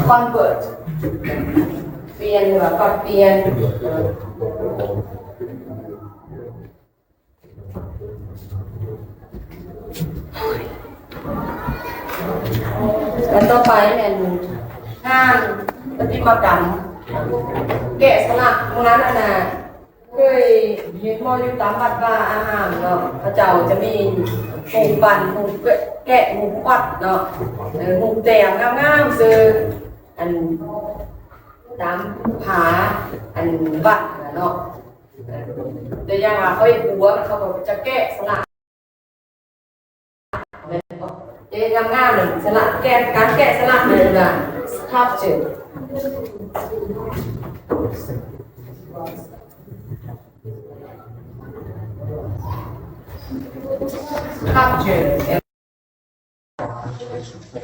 convert ປ່ຽນ ຫຼືວ່າປັບປ່ຽນ. ອັນຕໍ່ໄປແມ່ນງານປະຕິມາກຳ ແກະສະຫຼັກ. ມື້ນັ້ນຫັ້ນນະ ເຄີຍເຫັນບໍ່ ຢູ່ຕາມວັດວາອາຮາມເນາະ ເຂົາເຈົ້າຈະມີຮູບປັ້ນ ຮູບແກະ ຮູບຄວັດເນາະ ເອີ ຮູບແຕ້ມງາມໆ ຊື່ ອັນ ຕາມຝາ ອັນ ວັດຫັ້ນນະເນາະ. ຕົວຢ່າງວ່າເຂົາເຮັດບົວ ເຂົາກໍຈະແກະສະຫຼັກ ແມ່ນບໍ່? ເຮັດງາມໆ ສະຫຼັກ ແກະ ການແກະສະຫຼັກເປັນ sculpture sculpture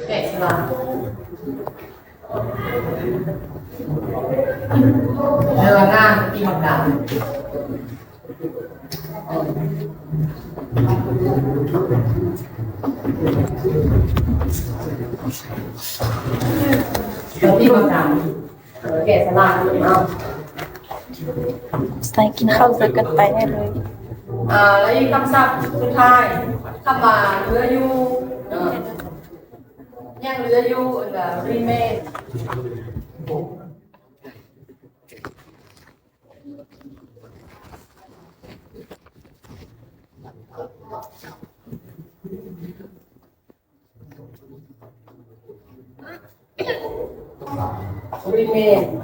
ແກະສະຫຼັກ ເລື່ອງງານປະຕິມາກຳ ປະຕິມາກຳ ເອີ ແກະສະຫຼັກເນາະ. ໃສ່ກິນເຂົ້າໃສ່ກັນໄປໄດ້ເລີຍ. ອ່າ ແລ້ວອີກຄຳສັບສຸດທ້າຍ ຄຳວ່າເຫຼືອຢູ່ ເອີ ຍັງເຫຼືອຢູ່ ອັນວ່າ remain. remain.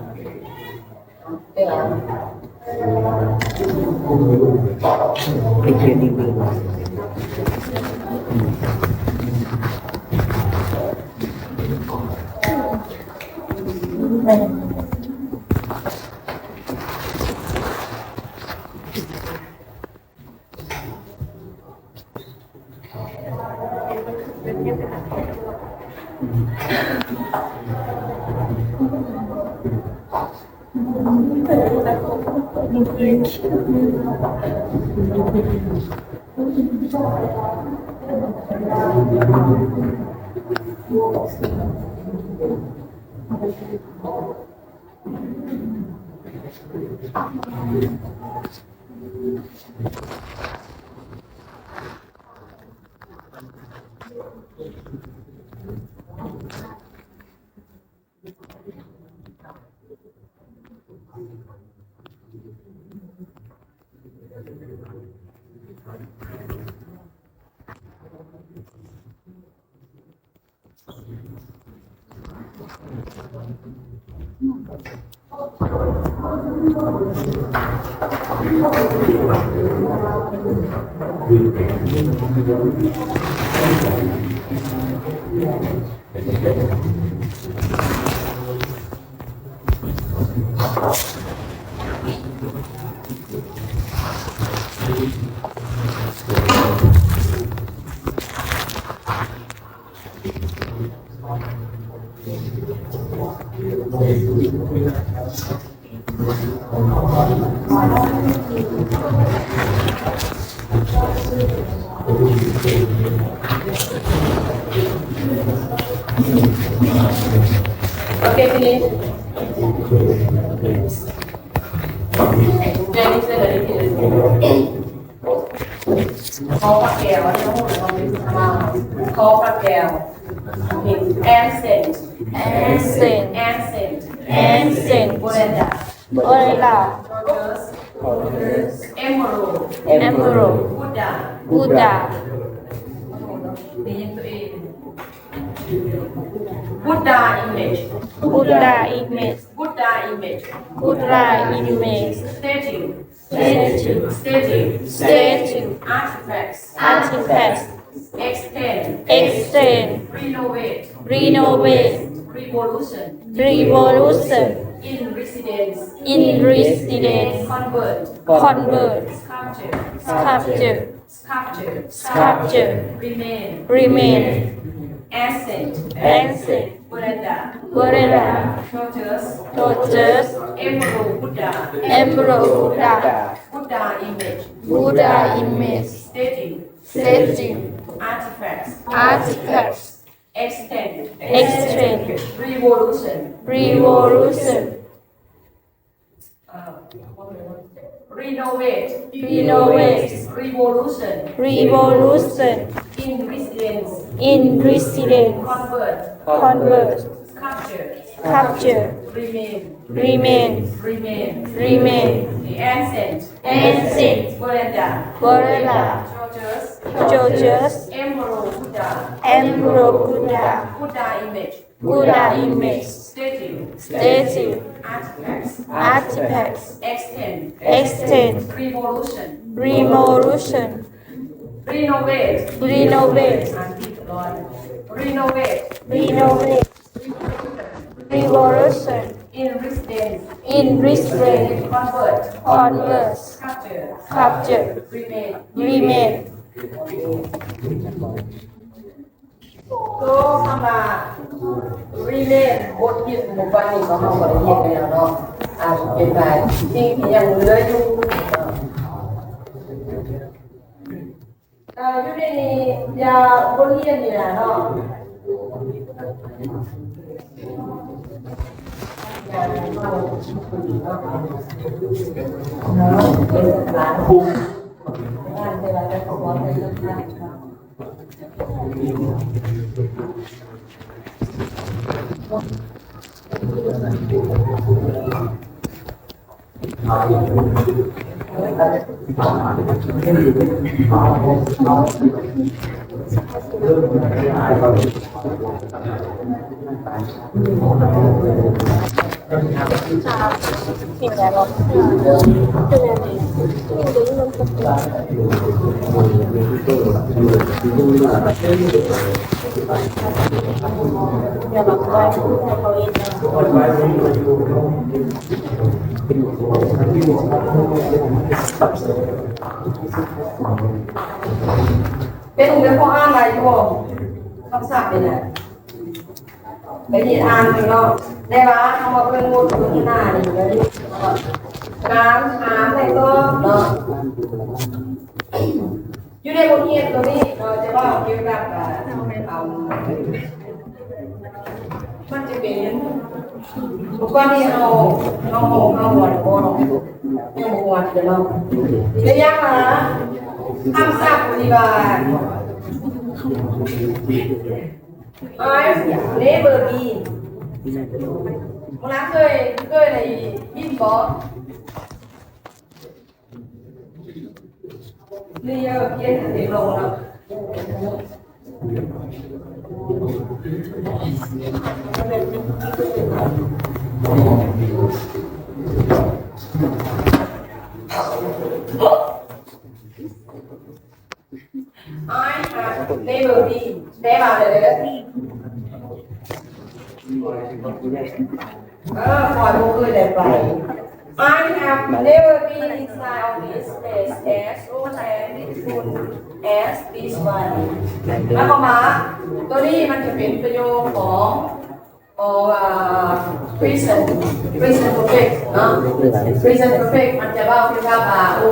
Okay, finish. ຂໍພະແກ້ວ ຂໍພະແກ້ວ Ancient. Ancient. Ancient. Ancient. Buddha. Buddha. Emerald. Emerald. Buddha. Buddha. Buddha image. Buddha image. Buddha image. Buddha image. Statue. Statue. Statue. Statue. Artifacts. Artifacts. Extend. Extend. Renovate. Renovate. Revolution. Revolution. In residence. In residence. Convert. Convert. Sculpture. Sculpture. Sculpture. Sculpture. Remain. Remain. Ancient. Ancient. Buddha. Buddha. Tortoise. Tortoise. Emerald Buddha. Emerald Buddha. Buddha image. Buddha image. Statue. Statue. Artifacts. Artifacts. Extend. Extend. Revolution. Revolution. Renovate. Renovate. Revolution. Revolution. In residence. In residence. Convert. Convert. Capture. Capture. Remain. Remain. Remain. Remain. Ancient. Ancient. Veranda. Veranda. George's. George's. Emperor Buddha. Emperor Buddha. Buddha image. Buddha image. Statue. Statue. Artifacts. Artifacts. Extend. Extend. Revolution. Revolution. Renovate. Renovate. Renovate. Renovate. Revolution. In residence. In residence. Convert. Convert. Capture. Capture. Remain. Remain. ໂຕຄຳວ່າ remain ບົດຮຽນໝູ່ປັນນີ້ຂອງເຮົາກໍໄດ້ຮຽນໄປແລ້ວເນາະ. ອາ ເປັນໄປ ສິ່ງທີ່ຍັງເຫຼືອຢູ່ ເອີ ຢູ່ໃນນີ້ ຢ່າ ບົດຮຽນນີ້ລະເນາະ. ເປັນ ເປັນພໍອ່ານໄດ້ຢູ່ບໍ່? ຄຳສັບນີ້ນະ ໄປເຮັດອ່ານເບິ່ງເນາະ. ແຕ່ວ່າເຮົາມາເບິ່ງບົດສົນທະນານີ້ ການຖາມ ແລະ ຕອບເນາະ. ຢູ່ໃນບົດຮຽນຕົວນີ້ເນາະ ຈະເວົ້າກ່ຽວກັບ ອາ ອາ ມັນຈະເປັນ ທຸກວັນນີ້ເຮົາ ເຮົາ ເຮົາ ເຮົາມ່ວນບໍ່? ຍັງບໍ່ມ່ວນເດີເນາະ. ຕົວຢ່າງວ່າ ຄຳສັບທີ່ວ່າ I've never been ເວລາເຄີຍ ເຄີຍໄດ້ຍິນບໍ່? ນີ້ເອີ ຂຽນໃຫ້ເດັກລອງເນາະ. I have never been ແປວ່າເດີ ເອີ ຂ້ອຍບໍ່ເຄີຍໄດ້ໄປ. I have never been inside of this place as old and beautiful as this one. ໝາຍຄວາມວ່າ ຕົວນີ້ມັນຈະເປັນປະໂຫຍກຂອງ ຂອງ ອ່າ present present perfect ເນາະ. Present perfect ມັນຈະເວົ້າກ່ຽວກັບວ່າ ໂອ້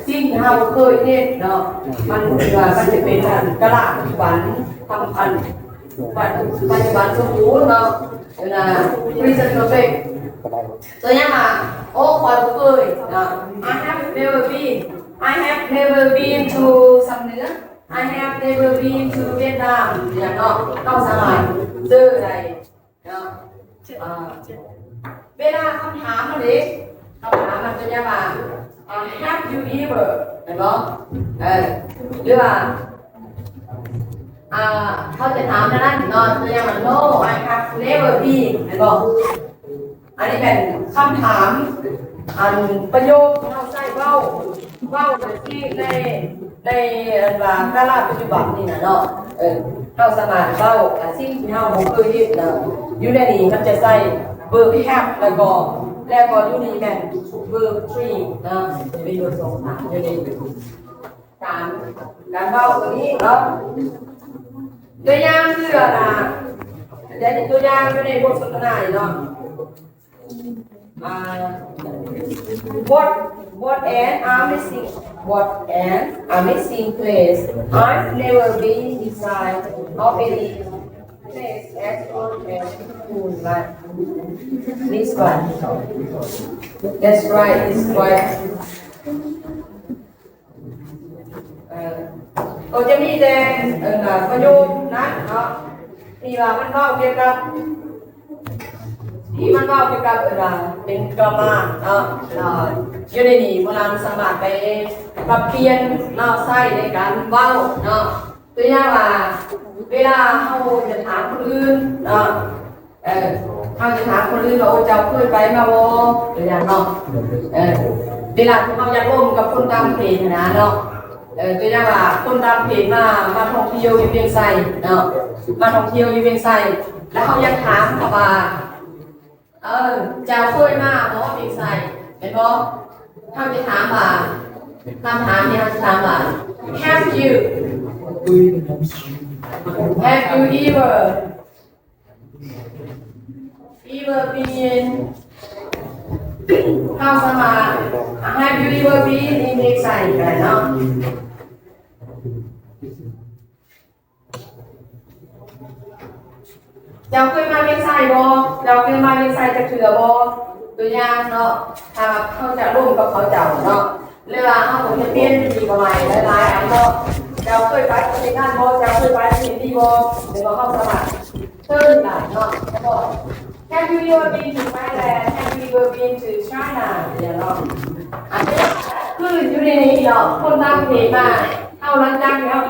ສິ່ງທີ່ເຮົາເຄີຍເຮັດເນາະ ມັນ ມັນຈະເປັນ ອັນ ກາລະປັດຈຸບັນ ທຳ ອັນ ປັດ ປັດຈຸບັນສົມບູນເນາະ. ເວລາ present perfect ຕົວຢ່າງວ່າ ໂອ້ ຂ້ອຍບໍ່ເຄີຍເນາະ. I have never been I have never been to ຊຳເໜືອ. I have never been to Vietnam ຢ່າງເນາະ. ເຮົາສາມາດເຈີໄດ້ເນາະ. ອ່າ ເວລາຄຳຖາມມັນເດ ຄຳຖາມມັນຕົວຢ່າງວ່າ ອ່າ Have you ever ແມ່ນບໍ່? ເອີ ຫຼືວ່າ ອ່າ ເຮົາຈະຖາມແນວນັ້ນເນາະ ຕົວຢ່າງວ່າ No, I have never been ແມ່ນບໍ່? ອັນນີ້ແມ່ນຄຳຖາມ ອັນປະໂຫຍກທີ່ເຮົາໃຊ້ເວົ້າ ເວົ້າໂດຍທີ່ໃນ ໃນ ອັນວ່າກາລະປັດຈຸບັນນີ້ນະເນາະ. ເອີ ເຮົາສາມາດເວົ້າ ອາ ສິ່ງທີ່ເຮົາບໍ່ເຄີຍເຮັດນະ ຢູ່ໃນນີ້ມັນຈະໃຊ້ verb have ແລ້ວກໍ ແລ້ວກໍຢູ່ນີ້ແມ່ນ verb three ນະ ຈະມີ verb ສອງ ສາມ ຢູ່ໃນ ການ ການເວົ້າຕົວນີ້ເນາະ. ຕົວຢ່າງຄື ອັນນະ ຕົວຢ່າງຢູ່ໃນບົດສົນທະນານີ້ເນາະ ອ່າ ບົດ What an amazing, what an amazing place. I've never been inside of any place as old as Moon like this one. That's right, it's quite ເອີ ກໍຈະມີແຕ່ ເອີ ປະໂຫຍກນັ້ນເນາະ ທີ່ວ່າມັນເວົ້າກ່ຽວກັບ ທີ່ມັນເວົ້າກ່ຽວກັບ ເອີ ວ່າເປັນກຣາມາເນາະ ເອີ ຢູ່ໃນນີ້ພວກເຮົາສາມາດໄປປັບປ່ຽນເນາະ ໃຊ້ໃນການເວົ້າເນາະ ຕົວຢ່າງວ່າ ເວລາເຮົາຈະຖາມຄົນອື່ນເນາະ ເອີ ເຮົາຈະຖາມຄົນອື່ນວ່າ ໂອ້ ເຈົ້າເຄີຍໄປມາບໍ່? ຕົວຢ່າງເນາະ ເອີ ເວລາທີ່ເຮົາຢາກລົມກັບຄົນຕ່າງປະເທດຫັ້ນນະເນາະ ເອີ ຕົວຢ່າງວ່າຄົນຕ່າງປະເທດມາ ມາທ່ອງທ່ຽວຢູ່ວຽງໄຊເນາະ ມາທ່ອງທ່ຽວຢູ່ວຽງໄຊ ແລ້ວເຮົາຢາກຖາມເຂົາວ່າ ເອີ ເຈົ້າເຄີຍມາບໍ່ວຽງໄຊ? ແມ່ນບໍ່? ເຮົາຈະຖາມວ່າ ຄຳຖາມທີ່ເຮົາຈະຖາມວ່າ Have you, have you ever Ever been ເຮົາສາມາດ Have you ever been in ວຽງໄຊ ກໍໄດ້ເນາະ ເຈົ້າເຄີຍມາວຽງໄຊບໍ່? ເຈົ້າເຄີຍມາວຽງໄຊຈັກເທື່ອບໍ່? ຕົວຢ່າງເນາະ ຖ້າເຮົາຈະລົມກັບເຂົາເຈົ້າເນາະ ຫຼືວ່າເຮົາກໍຈະປ່ຽນວິທີກະໄໝຫຼາຍໆອັນເນາະ ເຈົ້າເຄີຍໄປປະເທດນັ້ນບໍ່? ເຈົ້າເຄີຍໄປປະເທດນີ້ບໍ່? ຫຼືວ່າເຮົາສາມາດເຊີນໄດ້ເນາະ ແລ້ວກໍ Have you ever been to Thailand? Have you ever been to China? ຢ່າງເນາະ ອັນນີ້ຄືຢູ່ໃນນີ້ເນາະ ຄົນຕ່າງປະເທດມາ ເຮົາຫຼັງຈາກທີ່ເຮົາ